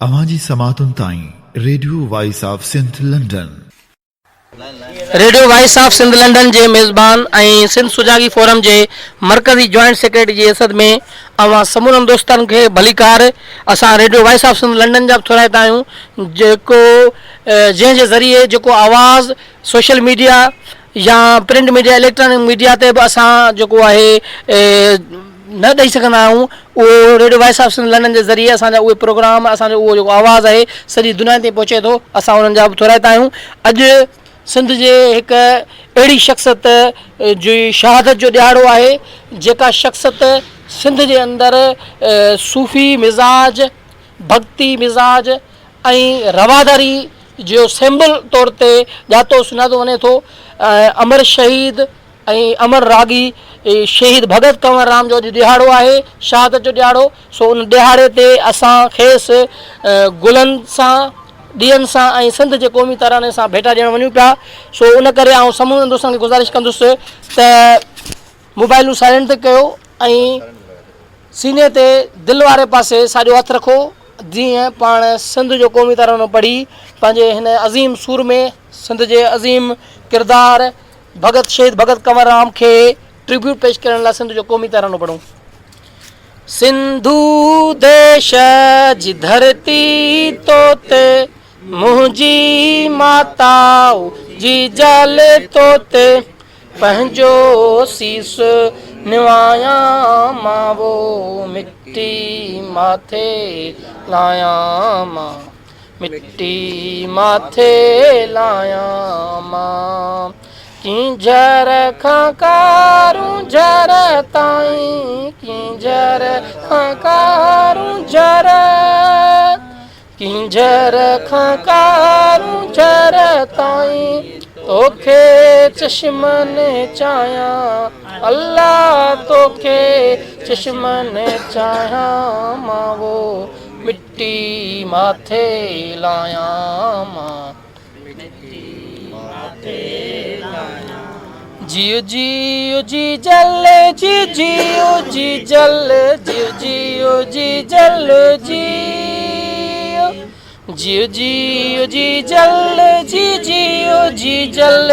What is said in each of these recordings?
اوهان جي سماعتن تائين radio voice of Sindh London. Radio voice of Sindh London جي ميزبان ۽ سنڌ سجاڳي فورم جي مرڪزي جوائنٽ سيڪريٽري جي حيثيت ۾ اوهان سمورن دوستن کي ڀليڪار. اسان radio voice of Sindh London جا به ٿورائتا آهيون جيڪو جنهن جي ذريعي جيڪو آواز سوشل ميڊيا يا پرنٽ ميڊيا اليڪٽرانڪ ميڊيا تي به اسان جيڪو آهي نه ڏئي سگهندا آهيون اهو radio voice of Sindh London جي ذريعي اسان جا اهي پروگرام اسان جو اهو جيڪو آواز آهي سڄي دنيا تائين پهچي ٿو اسان انهن جا به ٿورائتا آهيون اڄ سنڌ جي هڪ اهڙي شخصيت جي شهادت جو ڏهاڙو آهي جيڪا شخصيت سنڌ جي اندر صوفي مزاج ڀڳتي مزاج ۽ رواداري جو سيمبل طور تي ڄاتو سڃاتو وڃي ٿو امر شهيد ۽ امر راڳي شهيد ڀڳت ڪنور رام جو اڄ ڏهاڙو آهي، شهادت جو ڏهاڙو، سو ان ڏهاڙي تي اسان کيس گلن سان، ڏيئن سان ۽ سنڌ جي قومي تراني سان ڀيٽا ڏيڻ وڃون پيا، سو ان ڪري آئون سمورن دوستن کي گذارش ڪندس ته موبائلون سائلنٽ تي ڪيو ۽ سيني تي دل واري پاسي ساڄو هٿ رکو جيئن پاڻ سنڌ جو قومي ترانو پڙهي پنهنجي هن عظيم سورمي سنڌ جي عظيم ڪردار ڀڳت شهيد ڀڳت ڪنور رام کي ٽربيوٽ پيش ڪرڻ لاء سنڌ جو قومي ترانو پڙهون. سنڌو ديش جي ڌرتي توتي منهنجي ماتا جي جل توتي پنهنجو سيس نوايان مان وو مٽي ماٿي لايان مان. مٽي ماٿي لايان مان. ڪينجهر کان ڪارونجهر تائين ڪينجهر کان ڪارونجهر ڪينجهر کان ڪارونجهر تائين توکي چشمن چاهيان الله توکي چشمن چاهيان مان وو مٽي ماٿي لايان مان. جيء جيء جي جل جي جيء جي جل جيء جيء جي جل جيء جيء جيء جي جل جي جيء جي جل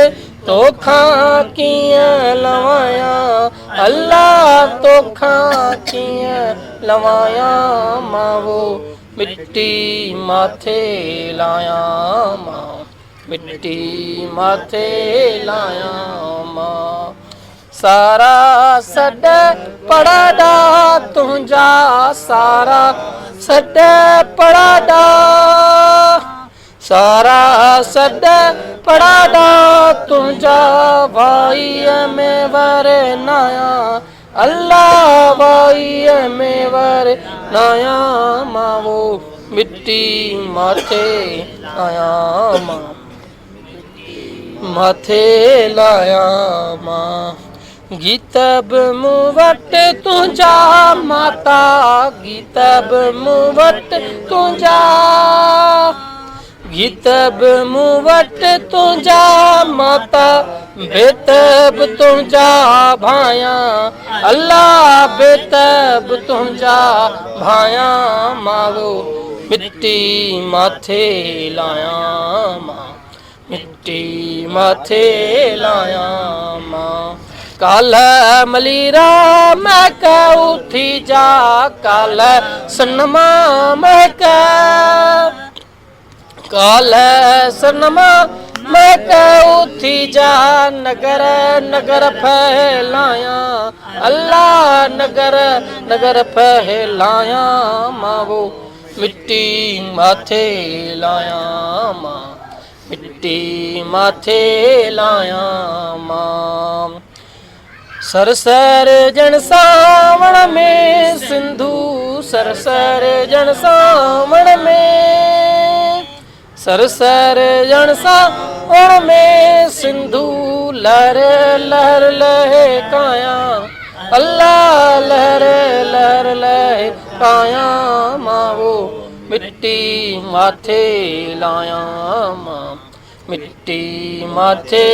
توکان ڪيئن لوايان الله توکان ڪيئن لوايان مان وو مٽي ماٿي لايان مان مٽي ماٿي لايان مان سارا سڏ پڙاڏا تنهنجا سارا سڏ پڙاڏا سارا سڏ پڙاڏا تنهنجا وائيء ۾ ور نايان الله وائيء ۾ ور نايان مان وو مٽي ماٿي لايان مان ماٿي لايان مان گيت به مون وٽ تنهنجا ماتا گيت به مون وٽ تنهنجا گيت به مون وٽ تنهنجا ماتا بيت به تنهنجا ڀايان الله بيت به تنهنجا ڀايان ماڳو مٽي ماٿي لايان مان مٽي ماٿي لايان مان ڪالهه مليرا مهڪ اٿي جا ڪالهه سنما مهڪ ڪالهه سنما مهڪ اٿي جا نگر نگر ڦهلايان الله نگر نگر ڦهلايان مان وو مٽي ماٿي لايان مان مٽي ماٿي لايان مان سر سر ڄڻ سانوڻ ۾ سنڌو سر سر ڄڻ سانوڻ ۾ سر سر ڄڻ سانوڻ ۾ سنڌو لهر لهر لهي ڪايان الله لهر لهر لهي ڪايان مان وو مٽي ماٿي لايان مان مٽي ماٿي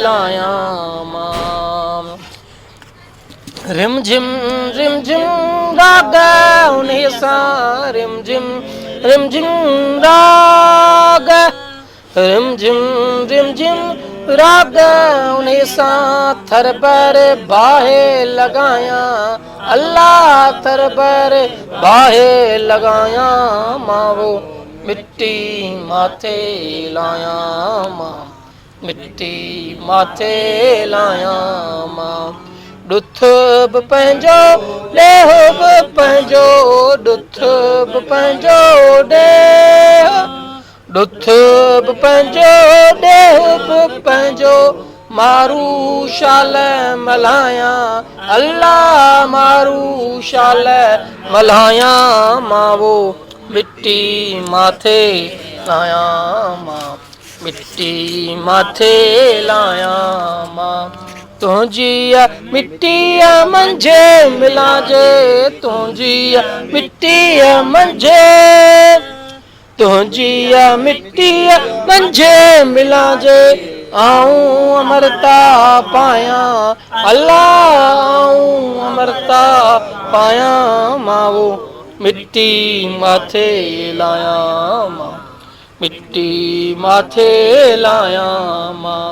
لايان مان رم جھم رم جھم راڳ انهي سان رم جھم رم جھم راڳ رم جھم رم جھم راڳ انهي سان ٿر بر باهه لڳايان الله ٿر بر باهه لڳايان مان وو مٽي ماٿي لايان مان مٽي ماٿي لايان مان ڏٿ به پنهنجو ڏيهه به پنهنجو ڏٿ به پنهنجو ڏيهه ڏٿ به پنهنجو ڏيهه به پنهنجو مارو شال ملهايان الله مارو شال ملهايان مان وو مٽي ماٿي لايان مان مٽي ماٿي لايان مان تنهنجي مٽيء منجهه ملان جي تنهنجي مٽيء منجهه تنهنجي مٽيء منجهه ملان جي آئون امرتا پايان الله آئون امرتا پايان مان وو مٽي ماٿي لايان مان مٽي ماٿي لايان مان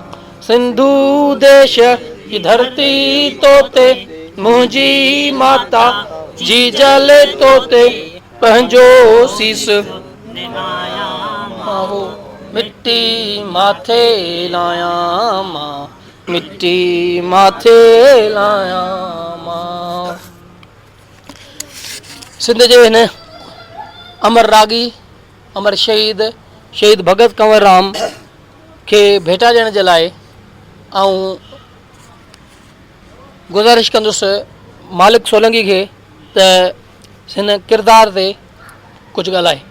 سنڌو ديش جي ڌرتي توتي منهنجي ماتا جيجل توتي پنهنجو سيس نمايان مان هو مٽي ماٿي لايان مان مٽي ماٿي لايان مان. سنڌ جي هن امر راڳي امر شهيد شهيد ڀڳت ڪنور رام کي ڀيٽا ڏيڻ جي لاء آئون گذارش ڪندس مالڪ سولنگي کي ته هن ڪردار تي ڪجهه ڳالهائي.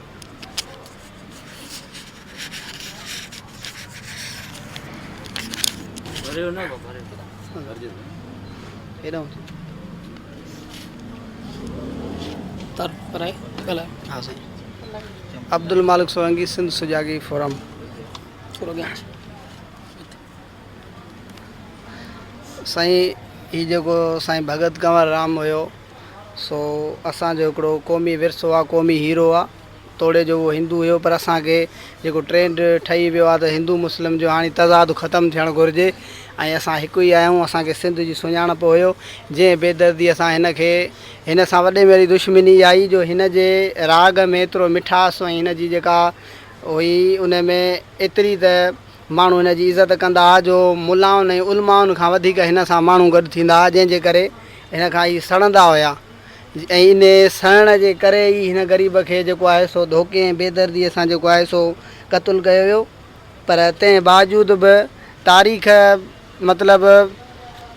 عبدالمالڪ سولنگي سنڌ سجاڳي فورم. سائين هي جيڪو سائين ڀڳت ڪنور رام هيو سو اسان جو هڪڙو قومي ورثو آ قومي هيرو آ توڙي جو اهو هندو هيو پر اسان کي جيڪو ٽرينڊ ٺهي ويو آ ته هندو مسلم جو هاڻي تضاد ختم ٿيڻ گهرجي ۽ اسان هڪ ئي آهيون اسان کي سنڌ جي سڃاڻپ هيو جنهن بيدردي اسان هن کي هن سان وڏي ۾ وڏي دشمني اها ئي جو هن جي راڳ ۾ ايترو مٺاس ۽ هن جي جيڪا هئي ان ۾ ايتري ته ماڻهو هن جي عزت ڪندا ها جو ملائن ۽ علمائن کان وڌيڪ هن سان ماڻهو گڏ ٿيندا ها جنهن جي ڪري هن کان هي سڙندا هيا ۽ انهي سڙڻ جي ڪري ئي هن غريب کي جيڪو آهي سو ڌوڪي ۽ بيدرديء سان جيڪو آهي سو قتل ڪيو ويو پر تنهن باوجود به تاريخ مطلب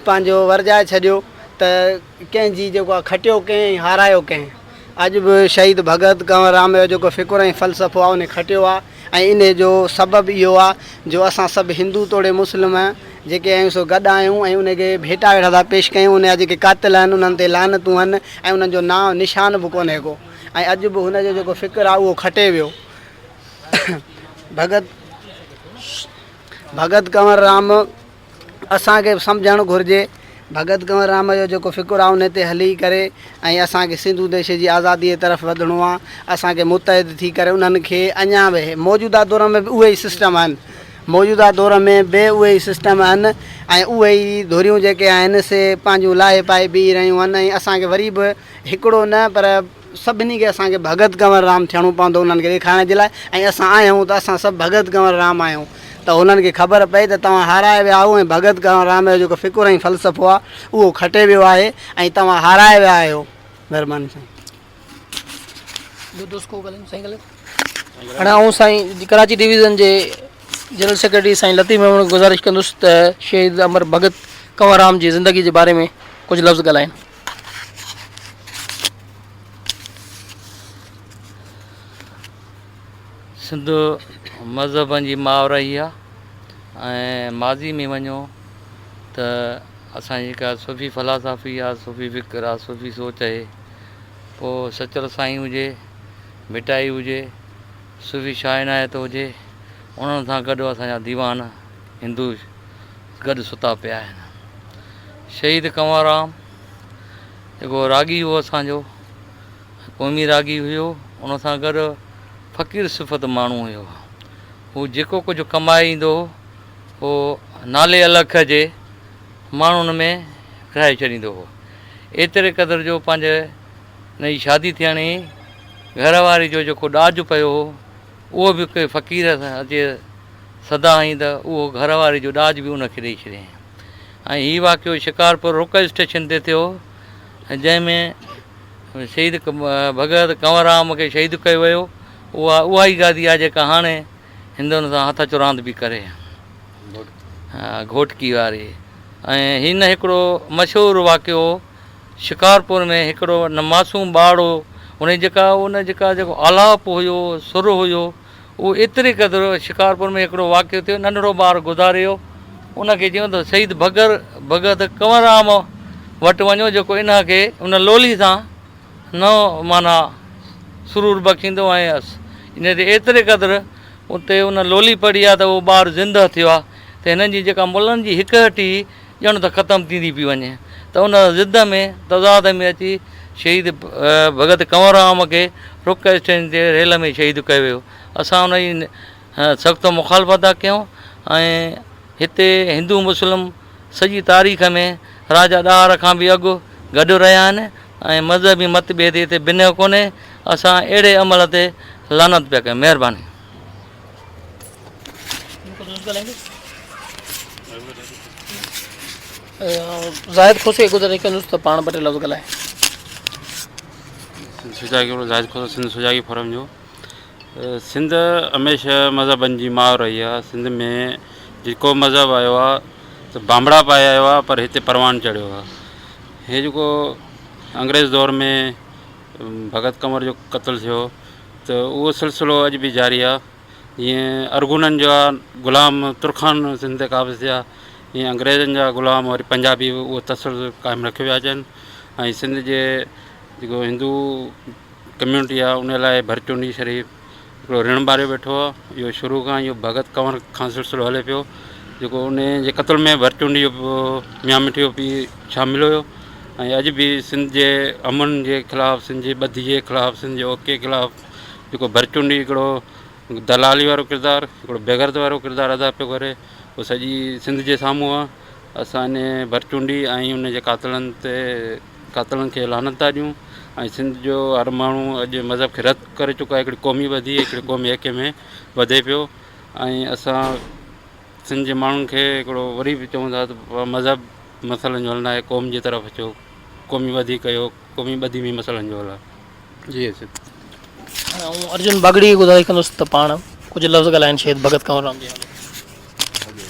پنهنجو ورجائي ڇڏيو ته ڪنهن جي جيڪو آهي کٽيو ڪنهن ۽ هارايو ڪنهن. اڄ به شهيد ڀڳت ڪنور رام جو جيڪو فڪر ۽ فلسفو آهي انهي کٽيو آهي ۽ انهي جو سبب اهو آهي جو اسان سڀ هندو توڙي مسلم جيڪي آهيون سو گڏ آهيون ۽ انهي کي ڀيٽا ويٺا ٿا پيش ڪيون انهي جا جيڪي قاتل آهن انهن تي لعنتون آهن ۽ انهن جو نانء نشان به ڪونهي ڪو ۽ اڄ به هن جو جيڪو فڪر آهي اهو کٽي ويو ڀڳت ڀڳت ڪنور رام اسان کي به سمجهڻ گهرجي ڀڳت ڪنور رام جو جيڪو فڪر آهي ان تي هلي ڪري ۽ اسان کي سنڌو ديش جي آزادي جي طرف وڌڻو آهي اسان کي متحد ٿي ڪري انهن کي اڃا به موجوده دور ۾ به اهي ئي سسٽم آهن موجوده دور ۾ به اهي ئي سسٽم آهن ۽ اهي ئي ڌريون جيڪي آهن سي پنهنجون لاهي پائي بيهي رهيون آهن ۽ اسان کي وري به هڪڙو نه پر سڀني کي اسان کي ڀڳت ڪنور رام ٿيڻو پوندو انهن کي ڏيکارڻ جي لاء ۽ اسان آهيون ته اسان سڀ ڀڳت ڪنور رام آهيون ته هنن کي خبر پئي ته توهان هارائي ويا آهيو ۽ ڀڳت ڪنور رام جو جيڪو فڪر ۽ فلسفو آهي اهو کٽي ويو آهي ۽ توهان هارائي ويا آهيو مهرباني سائين. ٻيو دوست ڪو ڳالهائيندو سائين ڳالهايو. هاڻي آئون سائين ڪراچي ڊويزن جي جنرل سيڪريٽري سائين لطيف ميمڻ کي گذارش ڪندس ته شهيد امر ڀڳت ڪنور رام جي زندگي جي باري ۾ ڪجهه لفظ ڳالهائين. سنڌ مذهبن جي ماء رهي آ ۽ ماضي ۾ وڃو ته اسان جي جيڪا صوفي فلاسافي آ صوفي فڪر آ صوفي سوچ آهي پوء سچل سائين هجي ڀٽائي هجي صوفي شاهه عنايت هجي انهن سان گڏ اسان جا ديوان هندو گڏ ستا پيا آهن شهيد ڪنور رام جيڪو راڳي هو اسان جو قومي راڳي هيو ان سان گڏ فقير صفت ماڻهو هيو. هو جيڪو ڪجهه ڪمائي ايندو هو، اهو نالي الک جي ماڻهن ۾ ورهائي ڇڏيندو هو. ايتري قدر جو پنهنجي نئين شادي ٿيڻ ئي گهر واري جو جيڪو ڏاج پيو هو، اهو به ڪنهن فقير اچي صدا هنئي ته اهو گهر واري جو ڏاج به ان کي ڏئي ڇڏيائين. ۽ هي واقعو شڪارپور رڪ اسٽيشن تي ٿيو هو، جنهن ۾ شهيد ڀڳت ڪنور رام کي شهيد ڪيو ويو. اها اها ئي گادي آهي جيڪا هاڻي هندن سان هٿ چراند پئي ڪري. گهوٽڪي واري. ۽ هن هڪڙو مشهور واقعو شڪارپور ۾ هڪڙو معصوم ٻارڙو ان جي جيڪا ان جيڪا جيڪو آلاپ هيو سر هيو اهو ايتري قدر شڪارپور ۾ هڪڙو واقعو ٿيو ننڍڙو ٻار گذاري ويو ان کي چيو ته شهيد ڀڳر ڀڳت ڪنور رام وٽ وڃو جيڪو ان کي ان لولي سان نه معنيٰ سرور بخشيندو ۽ ان تي ايتري قدر اتي ان لولي پڙهي آ ته اهو ٻار زندهه ٿيو آ ته هنن جي جيڪا ملن جي هڪ هٽي ڄڻ ته ختم ٿيندي پئي وڃي ته ان ضد ۾ تضاد ۾ اچي شهيد ڀڳت ڪنور رام کي رڪ اسٽيشن تي ريل ۾ شهيد ڪيو ويو. اسان ان جي سخت مخالفت ٿا ڪيون ۽ هتي هندو مسلم سڄي تاريخ ۾ راجا ڏاهر کان به اڳ گڏ رهيا آهن ۽ مذهبي مت ڀيد هتي بنهه ڪونهي اسان اهڙي عمل تي لعنت پيا ڪيون مهرباني. زاهد کوسي کي گذارش ڪندس ته پاڻ ٻه ٽي لفظ ڳالهائي. سنڌ سجاڳي زاهد کوسو سنڌ سجاڳي فورم جو سنڌ هميشه مذهبن جي ماء رهي آهي سنڌ ۾ جيڪو مذهب آيو آهي ته بانبڙا پائي آيو آهي پر هتي پروان چڙهيو آهي هي جيڪو انگريز دور ۾ ڀڳت ڪنور جو قتل ٿيو ته اهو سلسلو اڄ به جاري آهي جيئن ارغونن جا غلام ترخان سنڌ تي قابض ٿيا ائين انگريزن جا غلام وري پنجابي اهو تسلسل قائم رکيو پيا اچن ۽ سنڌ جي جيڪو هندو ڪميونٽي آهي ان لاء ڀرچونڊي شريف هڪڙو رڻ ٻاريو ويٺو آهي اهو شروع کان اهو ڀڳت ڪنور کان سلسلو هلي پيو جيڪو ان جي قتل ۾ ڀرچونڊي جو ميان مٺي جو پيء شامل هيو ۽ اڄ به سنڌ جي امن جي خلاف سنڌ جي ٻڌي جي خلاف سنڌ جي اوڪي خلاف جيڪو ڀرچونڊي هڪڙو دلالي وارو ڪردار هڪڙو بيغرت وارو ڪردار ادا پيو ڪري اهو سڄي سنڌ جي سامهون آهي اسان ان ڀرچونڊي ۽ ان جي قاتلن تي قاتلن کي لعنت ٿا ڏيون ۽ سنڌ جو هر ماڻهو اڄ مذهب کي رد ڪري چڪو آهي هڪڙي قومي ٻڌي هڪڙي قومي ايڪي ۾ وڌي پيو ۽ اسان سنڌ جي ماڻهن کي هڪڙو وري به چون ٿا ته مذهب مسئلن جو حل ناهي قوم جي طرف اچو قومي ٻڌي ڪيو قومي ٻڌي ۾ مسئلن جو حل آهي جي سر. آئون ارجن باگڙي کي گذارش ڪندس ته پاڻ ڪجهه لفظ ڳالهائين شهيد ڀڳت ڪنور رام جي حوالي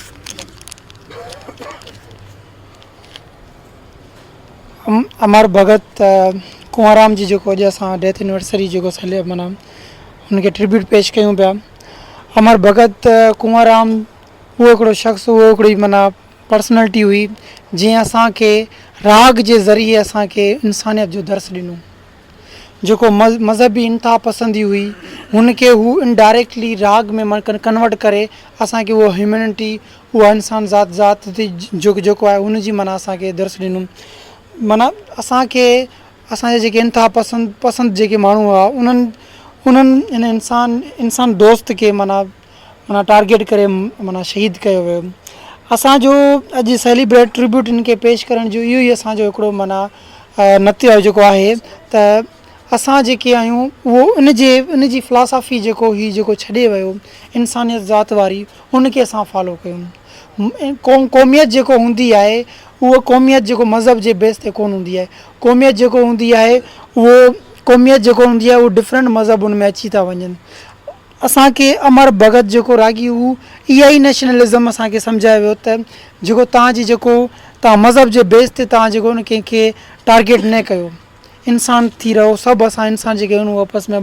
سان. امر ڀڳت ڪنور رام جي جيڪو اڄ اسان ڊيٿ اينيورسري جيڪو سيلي معنيٰ ان کي ٽربيوٽ پيش ڪيون پيا امر ڀڳت ڪنور رام اهو هڪڙو شخص اهو هڪڙي معنيٰ پرسنلٽي هئي جنهن اسان کي راڳ جي ذريعي اسان کي انسانيت جو درس ڏنو. جيڪو مذهبي انتها پسندي هئي هن کي هو انڊائريڪٽلي راڳ ۾ ڪنورٽ ڪري اسان کي اهو هيومينٽي اها انسان ذات ذات تي جيڪو آهي ان جي معنيٰ اسان کي درس ڏنو معنيٰ اسان کي اسان جا جيڪي انتها پسند پسند جيڪي ماڻهو هئا انهن انهن ان انسان انسان دوست کي معنيٰ معنيٰ ٽارگيٽ ڪري معنيٰ شهيد ڪيو ويو اسان جو اڄ سيليبريٽ ٽربيوٽ ان کي پيش ڪرڻ جو اهو ئي اسان جو هڪڙو معنيٰ نتيجو جيڪو آهي ته اسان جيڪي آهيون اهو ان جي ان جي فلاسافي جيڪو هي جيڪو ڇڏي ويو انسانيت ذات واري ان کي اسان فالو ڪيون قوميت جيڪو هوندي آهي اهو قوميت جيڪو مذهب جي بيس تي ڪون هوندي آهي قوميت جيڪو هوندي آهي اهو قوميت جيڪو هوندي آهي اهو ڊفرنٽ مذهب ان ۾ اچي ٿا وڃن اسان کي امر ڀڳت جيڪو راڳي هو اها ئي نيشنلزم اسان کي سمجهايو ويو ته جيڪو توهان جي جيڪو توهان مذهب جي بيس تي توهان جيڪو ان ڪنهن کي ٽارگيٽ نه ڪيو انسان ٿي رهو سڀ اسان انسان جيڪي آهيون آپس ۾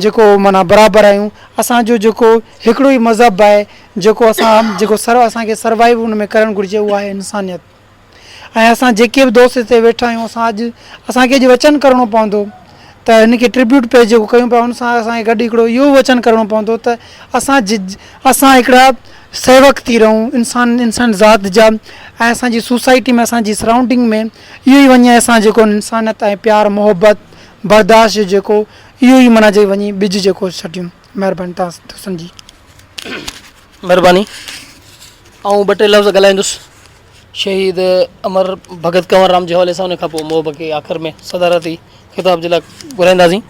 جيڪو معنيٰ برابر آهيون اسان جو جيڪو هڪڙو ئي مذهب آهي جيڪو اسان جيڪو سر اسان کي سروائيو ان ۾ ڪرڻ گهرجي اهو آهي انسانيت. ۽ اسان جيڪي به دوست هتي ويٺا آهيون اسان اڄ اسان کي اڄ وچن ڪرڻو پوندو ته هن کي ٽربيوٽ پيش جيڪو ڪيون پيا ان سان اسان کي گڏ هڪڙو اهو وچن ڪرڻو پوندو ته اسان اسان هڪڙا سيوڪ ٿي رهون انسان انسان ذات جا ۽ اسان جي سوسائٽي ۾ اسان جي سرائونڊنگ ۾ اهو ئي وڃي اسان جيڪو انسانيت ۽ پيار محبت برداشت جو جيڪو اهو ئي معنيٰ جي وڃي ٻج جيڪو ڇٽيون. مهرباني توهان دوستن جي. مھرباني آئون ٻه ٽي لفظ ڳالهائيندس شهيد امر ڀڳت ڪنور رام جي حوالي سان ان کان پوء محب کي آخر ۾ صدارتي خطاب جي لاء گهرائينداسين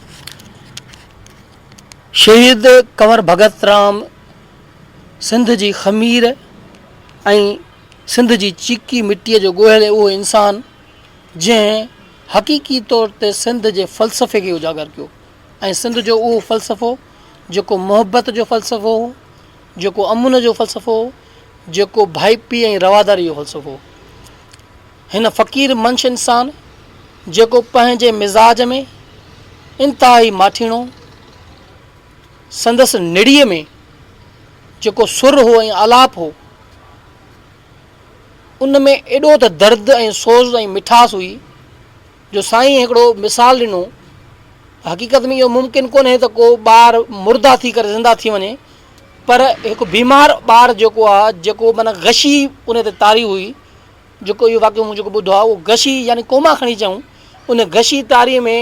شهيد ڪنور ڀڳت رام سنڌ جي خمير ۽ سنڌ جي چيڪي مٽيء جو ڳوهيل اهو انسان جنهن حقيقي طور تي سنڌ جي فلسفي کي اجاگر ڪيو ۽ سنڌ جو اهو فلسفو جيڪو محبت جو فلسفو هو، جيڪو امن جو فلسفو هو، جيڪو ڀائپي ۽ رواداري جو فلسفو هو. هن فقير منش انسان جيڪو پنهنجي مزاج ۾ انتهائي ماٺيڻو، سندس نڙيء ۾ جيڪو سر هو ۽ آلاپ هو، ان ۾ ايڏو ته درد ۽ سوز ۽ مٺاس هئي جو سائين هڪڙو مثال ڏنو ته حقيقت ۾ اهو ممڪن ڪونهي ته ڪو ٻار مرده ٿي ڪري زنده ٿي وڃي پر هڪ بيمار ٻار جيڪو آهي جيڪو معنيٰ غشي ان تي طاري هئي جيڪو اهو واقعو مون جيڪو ٻڌو آهي اهو غشي يعني ڪوما کڻي چئون ان غشي طاري ۾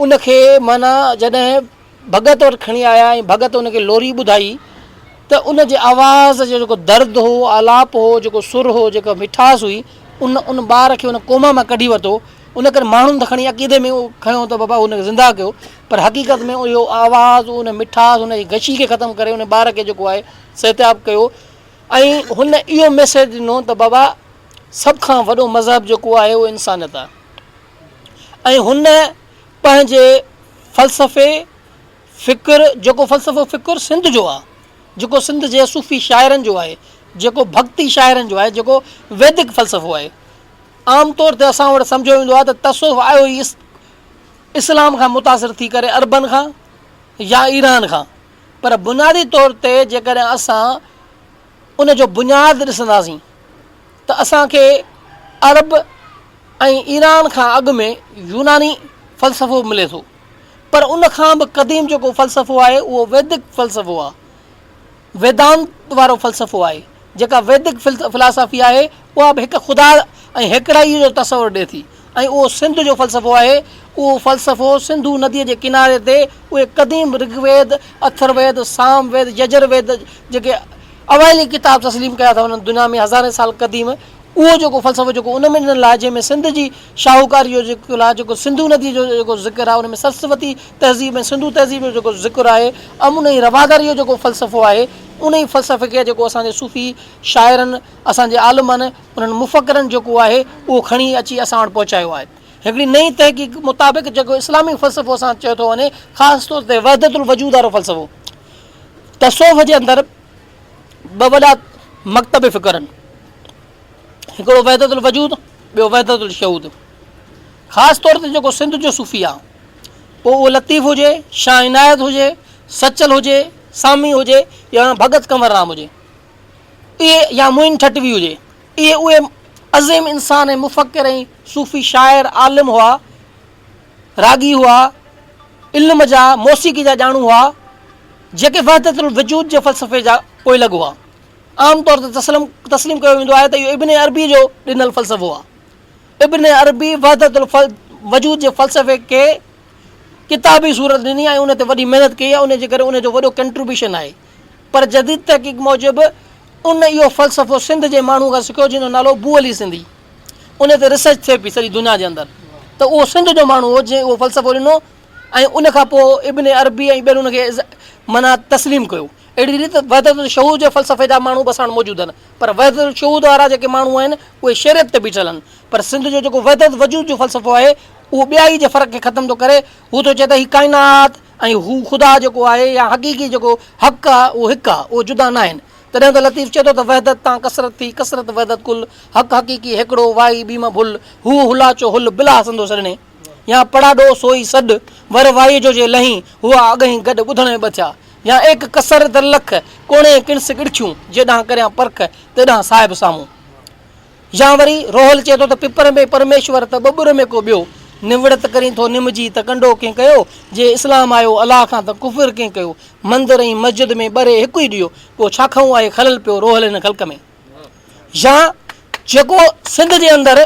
ان کي معنيٰ جڏهن ڀڳت وٽ کڻي آيا ۽ ڀڳت ان کي لوري ٻڌائي ته ان جي آواز جو جيڪو درد هو، آلاپ هو، جيڪو سر هو، جيڪا مٺاس هئي، ان ان ٻار کي ان ڪوما مان ڪڍي ورتو. ان ڪري ماڻهن ته کڻي عقيدي ۾ اهو کنيو ته بابا ان کي زنده ڪيو پر حقيقت ۾ اهو آواز، ان مٺاس، ان جي غشي کي ختم ڪري ان ٻار کي جيڪو آهي صحتياب ڪيو ۽ هن اهو ميسيج ڏنو ته بابا سڀ کان وڏو مذهب جيڪو آهي اهو انسانيت آهي ۽ هن پنهنجي فلسفي، فڪر، جيڪو فلسفو فڪر سنڌ جو آ، جيڪو سنڌ جي صوفي شاعرن جو آهي، جيڪو ڀڳتي شاعرن جو آهي، جيڪو ويدڪ فلسفو آهي. عام طور تي اسان وٽ سمجهيو ويندو آهي ته تصوف آيو ئي اسلام کان متاثر ٿي ڪري عربن کان يا ايران کان پر بنيادي طور تي جيڪڏهن اسان ان جو بنياد ڏسنداسين ته اسان کي عرب ۽ ايران کان اڳ ۾ يوناني فلسفو ملي ٿو پر ان کان به قديم جيڪو فلسفو آهي اهو ويدڪ فلسفو آهي ويدانت وارو فلسفو آهي جيڪا ويدڪ فلاسافي آهي اها به هڪ خدا ۽ هيڪڙائي جو تصور ڏي ٿي ۽ اهو سنڌ جو فلسفو آهي اهو فلسفو سنڌو نديء جي ڪناري تي اهي قديم رگ ويد اٿر ويد سام ويد يجر ويد جيڪي اوائلي ڪتاب تسليم ڪيا ٿا وڃن دنيا ۾ هزارين سال قديم اهو جيڪو فلسفو جيڪو ان ۾ ڏنل آهي جنهن ۾ سنڌ جي شاهوڪاري جو ذڪر آهي جيڪو سنڌو ندي جو جيڪو ذڪر آهي ان ۾ سرسوتي تهذيب ۽ سنڌو تهذيب جو جيڪو ذڪر آهي امن ۽ رواداري جو جيڪو فلسفو آهي ان ئي فلسفي کي جيڪو اسان جي صوفي شاعرن اسان جي عالمن انهن مفڪرن جيڪو آهي اهو کڻي اچي اسان وٽ پهچايو آهي هڪڙي نئين تحقيق مطابق جيڪو اسلامي فلسفو اسان چيو ٿو وڃي خاص طور تي وحدت الوجود وارو فلسفو تصوف جي اندر ٻه وڏا مڪتب فڪر آهن هڪڙو وحدت الوجود ٻيو وحدت الشهود خاص طور تي جيڪو سنڌ جو صوفي آهي پوء اهو لطيف هجي شاهه عنايت هجي سچل هجي سامي هجي يا ڀڳت ڪنور رام هجي اهي يا معين ٺٽوي هجي اهي اهي عظيم انسان ۽ مفڪر ۽ صوفي شاعر عالم هئا راڳي هئا، علم جا، موسيقي جا ڄاڻو هئا، جيڪي وحدت الوجود جي فلسفي جا پوئلڳ هئا. عام طور تي تسلم تسليم ڪيو ويندو آهي ته اهو ابن عربي جو ڏنل فلسفو آهي. ابن عربي وحدت الوجود جي فلسفي کي ڪتابي صورت ڏني ۽ ان تي وڏي محنت ڪئي ۽ ان جي ڪري ان جو وڏو ڪنٽريبيوشن آهي. پر جديد تحقيق موجب ان اهو فلسفو سنڌ جي ماڻهوء کان سکيو جنهن جو نالو بو علي سنڌي. ان تي ريسرچ ٿئي پئي سڄي دنيا جي اندر ته اهو سنڌ جو ماڻهو هو جنهن اهو فلسفو ڏنو ۽ ان کان پوء ابن عربي ۽ ٻين ان کي معنيٰ تسليم ڪيو. اهڙي ريت وحدت الشهود جي فلسفي جا ماڻهو به اسان وٽ موجود آهن پر وحدت الشهود وارا جيڪي ماڻهو آهن اهي شريعت تي بيٺل آهن پر سنڌ جو جيڪو وحدت وجود جو فلسفو آهي اهو ٻيائي جي فرق کي ختم ٿو ڪري. هو ٿو چئي ته هي ڪائنات ۽ هو خدا جيڪو آهي يا حقيقي جيڪو حق آهي اهو هڪ آهي اهو جدا ناهن. تڏهن ته لطيف چئي ٿو ته وحدت تان ڪثرت ٿي، ڪثرت وحدت ڪل، حق حقيقي هيڪڙو، وائي ٻي م ڀل، هو هلاچو هل، بلا سندو سڏڻي، يا پڙاڏو سوئي سڏ، ور وائي جو جي لهين، هئا اڳهين گڏ، ٻڌڻ ۾ ٻه ٿيا، يا ايڪ ڪثر در لک، ڪوڻي ڪڻس ڳڙکيون، جيڏانهن ڪريان پرک، تيڏانهن صاحب سامهون. يا وري روحل چئي ٿو ته پپر ۾ پرميشور ته ٻٻر ۾ ڪو ٻيو، نوڙت ڪرين ٿو نم جي ته ڪنڊو ڪنهن ڪيو، جي اسلام آيو الله کان ته ڪفر ڪنهن ڪيو، مندر ۽ مسجد ۾ ٻري هڪ ئي ڏيئو، پوء ڇا کئون آهي خلل پيو روحل هن خلق ۾. يا جيڪو سنڌ جي اندر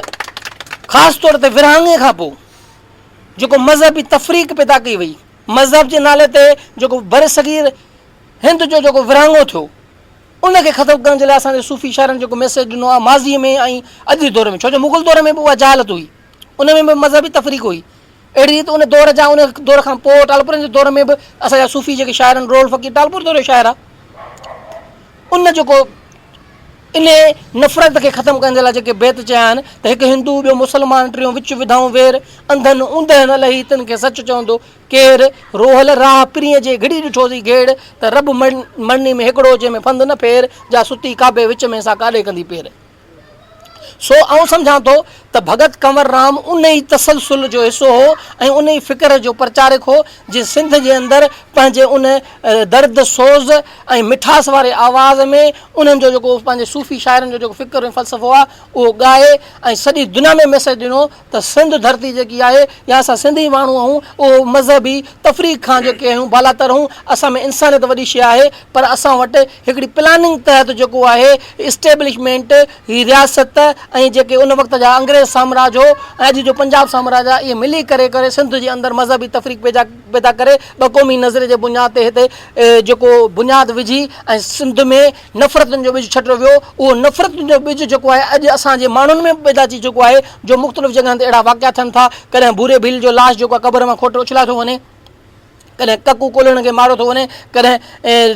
خاص طور تي ورهاڱي کان پوء جيڪو مذهبي تفريق پيدا ڪئي وئي. مذهب جي نالي تي جيڪو برصغير هند جو جيڪو ورهاڱو ٿيو ان کي ختم ڪرڻ جي لاء اسان جي صوفي شاعرن جيڪو ميسيج ڏنو آهي ماضي ۾ ۽ اڄ جي دور ۾ ڇو جو مغل دور ۾ به اها جهالت هئي ان ۾ به مذهبي تفريق هئي اهڙي ريت ان دور جا ان دور کان پوء ٽالپرن جي دور ۾ به اسان جا صوفي جيڪي شاعر آهن رول فقير ٽالپر دور جو شاعر آهي ان جيڪو ان نفرت کي ختم ڪرڻ جي لاء جيڪي بيت چيا آهن ته هڪ هندو ٻيو مسلمان ٽيون وچ وڌائون وير انڌن اوندهه نه لهي تن کي سچ چوندو ڪير؟ روحل راهه پرينء جي گهڙي ڏٺوسين گهيڙ، ته رب مڙني ۾ هيڪڙو، جنهن ۾ ڦند نه ڦير، جا ستي ڪعبي وچ ۾، سا ڪاڏي ڪندي پير. سو آئون سمجهان ٿو ته ڀڳت ڪنور رام ان ئي تسلسل جو حصو هو ۽ ان ئي فڪر جو پرچارڪ هو، جنهن سنڌ جي اندر پنهنجي ان درد سوز ۽ مٺاس واري آواز ۾ انهن جو جيڪو پنهنجي صوفي شاعرن جو جيڪو فڪر ۽ فلسفو آهي، اهو ڳائي ۽ سڄي دنيا ۾ ميسيج ڏنو ته سنڌ ڌرتي جيڪي آهي يا اسان سنڌي ماڻهو آهيون اهو مذهبي تفريق کان جيڪي آهيون بالاتر آهيون اسان ۾ انسانيت وڏي شيء آهي پر اسان وٽ هڪڙي پلاننگ تحت جيڪو آهي اسٽيبلشمينٽ هي رياست ۽ جيڪي ان وقت جا انگريز سامراج هو ۽ اڄ جو پنجاب سامراج آهي اهي ملي ڪري ڪري سنڌ جي اندر مذهبي تفريق پيدا پيدا ڪري ٻه قومي نظريي جي بنياد تي هتي جيڪو بنياد وجهي ۽ سنڌ ۾ نفرتن جو ٻج ڇٽيو ويو، اهو نفرتن جو ٻج جيڪو آهي اڄ اسان جي ماڻهن ۾ به پيدا ٿي چڪو آهي جو مختلف جڳهن تي اهڙا واقعا ٿين ٿا، ڪڏهن ڀوري ڀيل جو لاش جيڪو آهي قبر مان کوٽي اڇلايو ٿو وڃي، ڪڏهن ڪڪو ڪولهڻ کي ماريو ٿو وڃي، ڪڏهن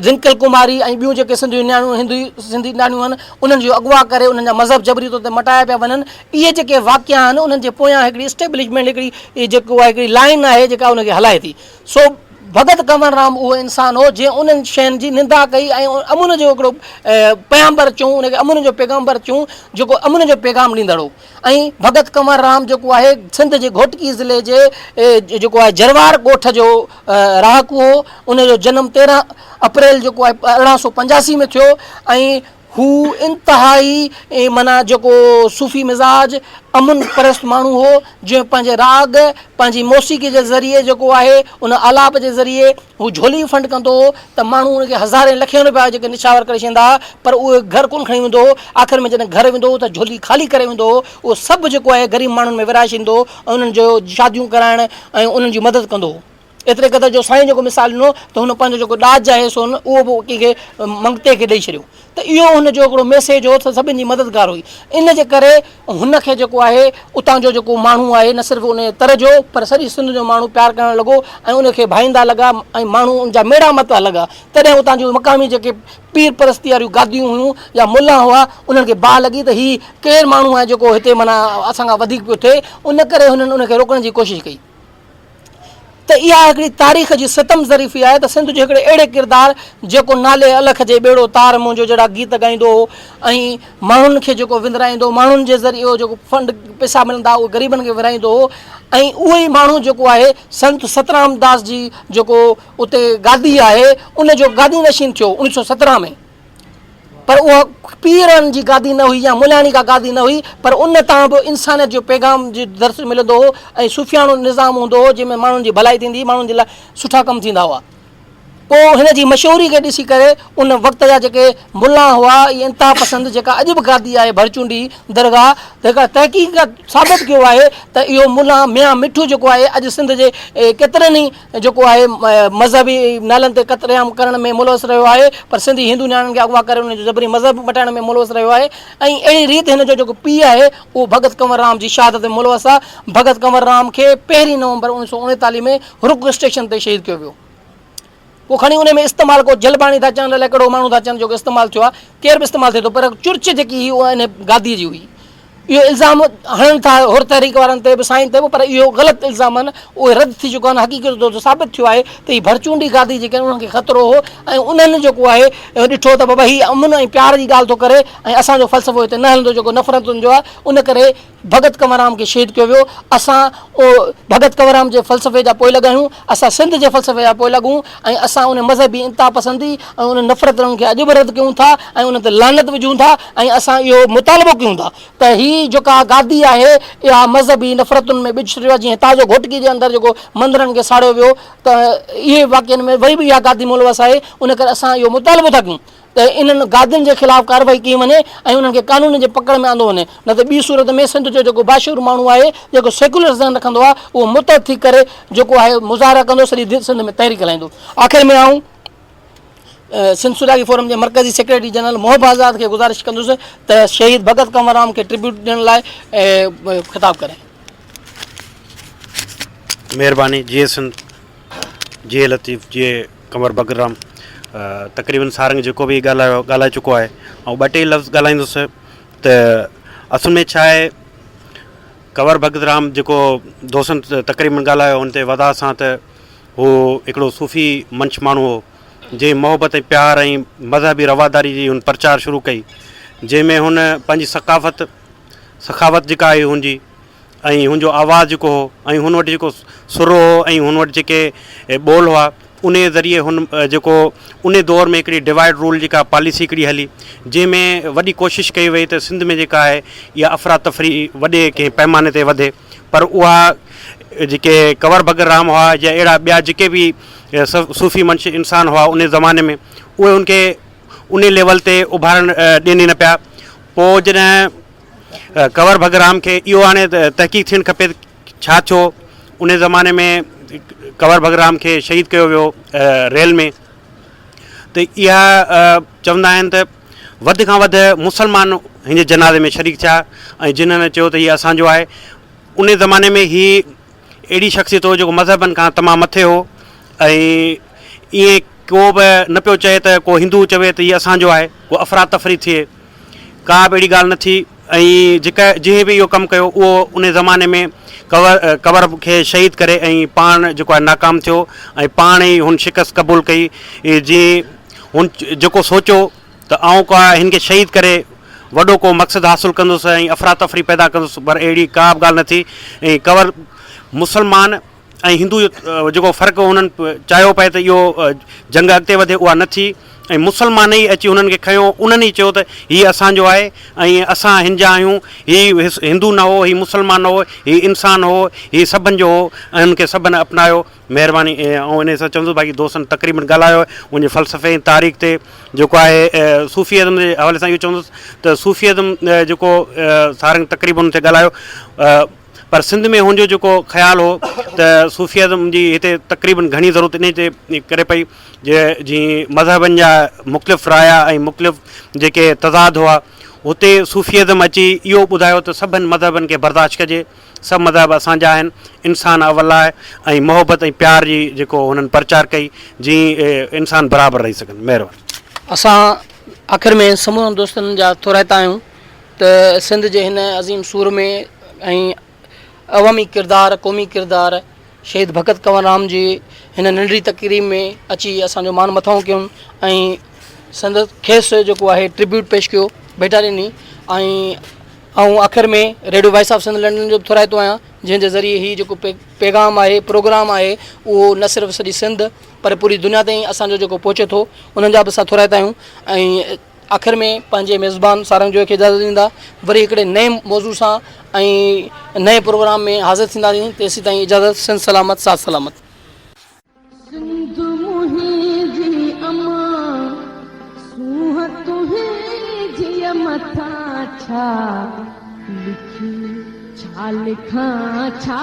رنڪل ڪماري ۽ ٻيون جيڪي سنڌ جون نياڻيون هندو سنڌي نياڻيون آهن انهن جو اغوا ڪري انهن جا مذهب جبري طور تي مٽايا پيا وڃن، اهي جيڪي واقعا آهن انهن جي پويان هڪڙي اسٽيبلشمينٽ هڪڙي جيڪو آهي هڪڙي لائين آهي جيڪا ان کي هلائي ٿي سو ڀڳت ڪنور رام اهو انسان هو جنهن انهن شين جي نندا ڪئي ۽ امن جو هڪڙو پيامبر چئون ان کي امن جو پيغامبر چئون جيڪو امن جو پيغام ڏيندڙ هو ۽ ڀڳت ڪنور رام جيڪو آهي سنڌ جي گهوٽڪي ضلعي جي جيڪو آهي جروار ڳوٺ جو رهاڪو هو ان جو جنم 13 اپريل جيڪو آهي 1885 ۾ ٿيو ۽ هو انتهائي معنيٰ جيڪو صوفي مزاج، امن پرست ماڻهو هو، جنهن پنهنجي راڳ، پنهنجي موسيقي جي ذريعي جيڪو آهي ان آلاپ جي ذريعي هو جهولي فنڊ ڪندو هو ته ماڻهو ان کي هزارين لکين روپيا جيڪي نڇاور ڪري ڇڏيندا هئا پر اهي گهر ڪونه کڻي ويندو هو، آخر ۾ جڏهن گهر ويندو هو ته جهولي خالي ڪري ويندو هو، اهو سڀ جيڪو آهي غريب ماڻهن ۾ ورهائي ڇڏيندو هو ۽ انهن جو شاديون ڪرائڻ ۽ انهن جي مدد ڪندو هو. ايتري قدر جو سائين جيڪو مثال ڏنو ته هن پنهنجو جيڪو ڏاج آهي سون اهو به ڪنهن کي منگتي کي ڏئي ڇڏيو ته اهو هن جو هڪڙو ميسيج هو ته سڀني جي مددگار هئي ان جي ڪري هن کي جيڪو آهي اتان جو جيڪو ماڻهو آهي نه صرف ان تر جو پر سڄي سنڌ جو ماڻهو پيار ڪرڻ لڳو ۽ ان کي ڀائيندا لڳا ۽ ماڻهو ان جا ميڙا متا لڳا تڏهن اتان جون مقامي جيڪي پير پرستي واريون گاديون هيون يا ملا هئا انهن کي باهه لڳي ته هي ڪير ماڻهو آهي جيڪو هتي معنيٰ اسان کان وڌيڪ پيو ٿئي ان ڪري هنن ان کي روڪڻ جي ڪوشش ڪئي. ته اها هڪڙي تاريخ جي ستم ظريفي آهي ته سنڌ جو هڪڙي اهڙي ڪردار جيڪو نالي الک جي ٻيڙو تار منهنجو جهڙا گيت ڳائيندو هو ۽ ماڻهن کي جيڪو وندرائيندو ماڻهن جي ذريعي اهو جيڪو فنڊ پئسا ملندا اهي غريبن کي ورهائيندو هو ۽ اهو ئي ماڻهو جيڪو آهي سنت سترام داس جي جيڪو اتي گادي آهي ان جو گادي نشين ٿيو 1917 ۾ پر اها پيرن جي گادي نه هئي يا ملياڻي ڪا گادي نه هئي پر ان تان به انسانيت جو پيغام جو درس ملندو هو ۽ صوفياڻو نظام هوندو هو جنهن ۾ ماڻهن جي ڀلائي ٿيندي هئي ماڻهن جي لاء سٺا ڪم ٿيندا هئا پوء هن جي مشهوري کي ڏسي ڪري ان وقت جا جيڪي ملا هئا اهي انتها پسند جيڪا اڄ به گادي آهي ڀرچونڊي درگاهه ته هڪ تحقيق ثابت ڪيو آهي ته اهو ملا ميان مٺو جيڪو آهي اڄ سنڌ جي ڪيترن ئي جيڪو آهي مذهبي نالن تي قتل عام ڪرڻ ۾ ملوث رهيو آهي پر سنڌي هندو نياڻين کي اغوا ڪري انهن جو جبري مذهب مٽائڻ ۾ ملوث رهيو آهي ۽ اهڙي ريت هن جو جيڪو پيء آهي اهو ڀڳت ڪنور رام جي شهادت ۾ ملوث آهي ڀڳت ڪنور رام کي پهرين نومبر 1939 ۾ رڪ اسٽيشن تي شهيد ڪيو ويو پوء کڻي ان ۾ استعمال ڪو جلباڻي ٿا چون الائي ڪهڙو ماڻهو ٿا چون جيڪو استعمال ٿيو آهي ڪير به استعمال ٿئي ٿو پر چرچ جيڪي هئي اها ان گادي جي هئي اهو الزام هڻن ٿا حر تحريڪ وارن تي به سائين تي به پر اهو غلط الزام آهن اهي رد ٿي چڪا آهن حقيقت طور تي ثابت ٿيو آهي ته هي ڀرچونڊي گادي جيڪي آهن انهن کي خطرو هو ۽ انهن جيڪو آهي ڏٺو ته بابا هي امن ۽ پيار جي ڳالهه ٿو ڪري ۽ اسان جو فلسفو هتي نه هلندو جيڪو نفرتن جو آهي ان ڪري ڀڳت ڪنور رام کي شهيد ڪيو ويو اسان ڀڳت ڪنور رام جي فلسفي جا پوئلڳ آهيون اسان سنڌ جي فلسفي جا پوئلڳ آهيون ۽ اسان ان مذهبي انتها پسندي ۽ ان نفرتن کي اڄ به رد ڪيون ٿا ۽ ان تي لعنت وجهون ٿا ۽ اسان اهو مطالبو ڪيون ٿا ته هي جيڪا گادي آهي اها مذهبي نفرتن ۾ ٻج ڇڏيو آهي جيئن تازو گهوٽڪي جي اندر جيڪو مندرن کي ساڙيو ويو ته اهي واقعن ۾ وري به اها گادي ملوث آهي ان ڪري اسان اهو مطالبو ٿا ڪيون ته انهن گادين جي خلاف ڪارروائي ڪئي وڃي ۽ انهن کي قانون جي پڪڙ ۾ آندو وڃي نه ته ٻي صورت ۾ سنڌ جو جيڪو باشعور ماڻهو آهي جيڪو سيڪيولر ذهن رکندو آهي اهو متحد ٿي ڪري جيڪو آهي مظاهرا ڪندو سڄي سنڌ ۾ تحريڪ هلائيندو. آخر ۾ آئون سنڌ سجاڳي فورم جي مرڪزي سيڪريٽري جنرل محب آزاد کي گذارش ڪندس ته شهيد ڀڳت ڪنور رام کي ٽربيوٽ ڏيڻ لاء خطاب ڪري. مهرباني جيئي سنڌ جيئي لطيف جيئي ڪنور ڀڳت رام تقريبن سارنگ جيڪو به ڳالهايو ڳالهائي چڪو آهي ۽ ٻه ٽي لفظ ڳالهائيندس ته اصل ۾ ڇا آهي ڪنور ڀڳت رام جيڪو دوستن تقريبن ڳالهايو ان تي وڌاء سان ته هو هڪڙو صوفي منش ماڻهو هو جنهن محبت ۽ پيار ۽ مذهبي رواداري جي هن پرچار شروع ڪئي جنهن ۾ هن پنهنجي ثقافت سخاوت جيڪا آهي هن جي ۽ هن جو آواز جيڪو هو ۽ هن وٽ جيڪو سر هو ۽ هن وٽ جيڪي ٻول هئا ان ذريعي هن جيڪو ان دور ۾ هڪڙي ڊوائيڊ رول جيڪا پاليسي هڪڙي هلي جنهن ۾ وڏي ڪوشش ڪئي وئي ته سنڌ ۾ جيڪا آهي اها افراتفري وڏي ڪنهن پيماني تي وڌي پر اها جيڪي ڪنور ڀڳت رام هئا يا اهڙا ٻيا جيڪي به صوفي منش انسان هئا ان زماني ۾ اهي ان کي ان ليول تي اڀارڻ ڏين ئي نه پيا پوء جڏهن ڪنور ڀڳت رام کي اهو هاڻي تحقيق ٿيڻ کپي ته ڇا ٿيو ان زماني ۾ ڪنور ڀڳت رام کي شهيد ڪيو ويو ريل ۾ ته اها چوندا آهن ته وڌ کان وڌ مسلمان هن جي جنازي ۾ شريڪ ٿيا ۽ جنھن چيو ته هي اسانجو آهي ان زماني ۾ هي اهڙي شخصيت هو جيڪو مذهبن کان تمام مٿي هو ۽ ائين ڪو به نه پيو چئي ته ڪو هندو چوي ته هي اسانجو آهي ڪو افراتفري ٿئي ڪا به اهڙي ڳالهه نه ٿي ۽ جيڪا جنهن به اهو ڪم ڪيو اهو ان زماني ۾ ڪور ڪور کي شهيد ڪري ۽ پاڻ جيڪو آهي ناڪام ٿيو ۽ پاڻ ئي هن شڪست قبول ڪئي جي هن جيڪو سوچيو ته آئون ڪا هن کي شهيد ڪري وڏو ڪو مقصد حاصل ڪندس ۽ افراتفري پيدا ڪندس پر اهڙي ڪا به ڳالهه نه ٿي ۽ ڪور مسلمان ۽ هندو جو جيڪو فرق هنن چاهيو پئي ته اهو جنگ اڳتي وڌي اها نه ٿي ۽ مسلمان ئي اچي هنن کي کنيو انهن ئي چيو ته هي اسان جو آهي ۽ اسان هن جا آهيون هي هندو نه هو هي مسلمان نه هو هي انسان هو هي سڀن جو هو ۽ هن کي سڀن اپنايو مهرباني آئون انهي سان چوندس باقي دوستن تقريبن ڳالهايو آهي ان جي فلسفي ۽ تاريخ تي جيڪو آهي صوفي ازم جي حوالي سان اهو چوندس ته صوفي ازم جيڪو سارنگ تقريبن ان تي ڳالهايو پر سنڌ ۾ هن جو جيڪو خيال هو ته صوفي ازم جي هتي تقريبن گهڻي ضرورت انهي تي ڪري پئي جي جي مذهبن جا مختلف رايا ۽ مختلف جيڪي تضاد هئا هتي صوفي ازم اچي اهو ٻڌايو ته سڀن مذهبن کي برداشت ڪجي سڀ مذهب اسان جا آهن، انسان اول آهي ۽ محبت ۽ پيار جي جيڪو هنن پرچار ڪئي جيئن انسان برابر رهي سگهن. مهرباني. اسان آخر ۾ سمورن دوستن جا ٿورائتا آهيون ته سنڌ جي هن عظيم سورمي ۽ عوامي ڪردار قومي ڪردار شهيد ڀڳت ڪنور رام جي هن ننڍڙي تقريب ۾ اچي اسان جو مان مٿانهون ڪيون ۽ سندس کيس جيڪو آهي ٽربيوٽ پيش ڪيو ڀيٽا ڏني ۽ آئون آخر ۾ radio voice of Sindh London جو به ٿورائتو آهيان جنهن جي ذريعي هي جيڪو پيغام آهي پروگرام آهي اهو نه صرف سڄي سنڌ پر پوري دنيا تائين اسان جو جيڪو پهچي ٿو انهن جا به اسان ٿورائتا آهيون ۽ آخر ۾ پنهنجي ميزبان سارنگ جوئي کي اجازت ڏيندا وري هڪڙي نئين موضوع سان ۽ نئين پروگرام ۾ حاضر ٿينداسين تيسين تائين اجازت سنڌ سلامت ساٿ سلامت. سنڌ منهنجي امان، سونهن تنهنجيء مٿان ڇا لکي ڇا لکان ڇا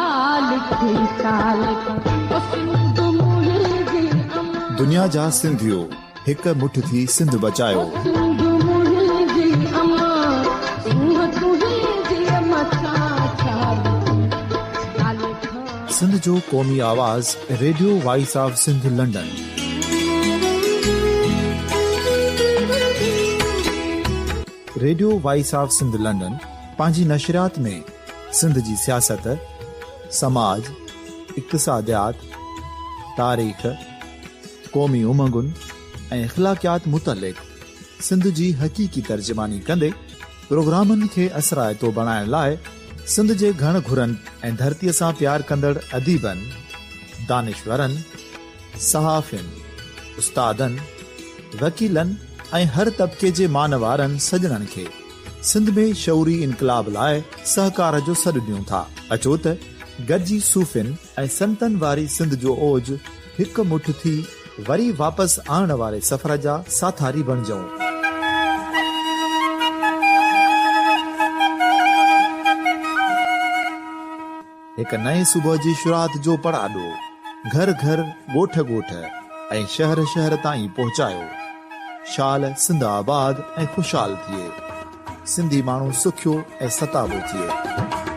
لکي ڇا لکان او سنڌ منهنجي امان. دنيا جا سنڌيو هڪ مٺ ٿي سنڌ بچايو. او سنڌ منهنجي امان، سونهن تنهنجيء مٿان ڇا لکي ڇا لکان. سنڌ جو قومي آواز radio voice of Sindh London. Radio voice of Sindh London پنهنجي نشريات ۾ سنڌ جي سياست، سماج، اقتصاديات، تاريخ، قومي امنگن ۽ اخلاقيات متعلق سنڌ جي حقيقي ترجماني ڪندي پروگرامن کي اثرائتو بڻائڻ لاء سنڌ جي گهڻ گهرن ۽ ڌرتيء سان پيار ڪندڙ اديبن، دانشورن، صحافين، استادن، وڪيلن ۽ هر طبقي جي مان وارن سڄڻن کي سنڌ ۾ شعوري انقلاب لاء سهڪار جو سڏ ڏيون ٿا. اچو ته گڏجي صوفين ۽ سنتن واري سنڌ جو اوج هڪ مٺ ٿي وري واپس آڻڻ واري سفر جا ساٿاري بڻجون. هڪ نئين صبح جي شروعات جو پڙاڏو گهر گهر، ڳوٺ ڳوٺ ۽ شهر شهر تائين پهچايو. شال سنڌ آباد ۽ خوشحال ٿئي. سنڌي ماڻهو سکيو ۽ ستابو ٿئي.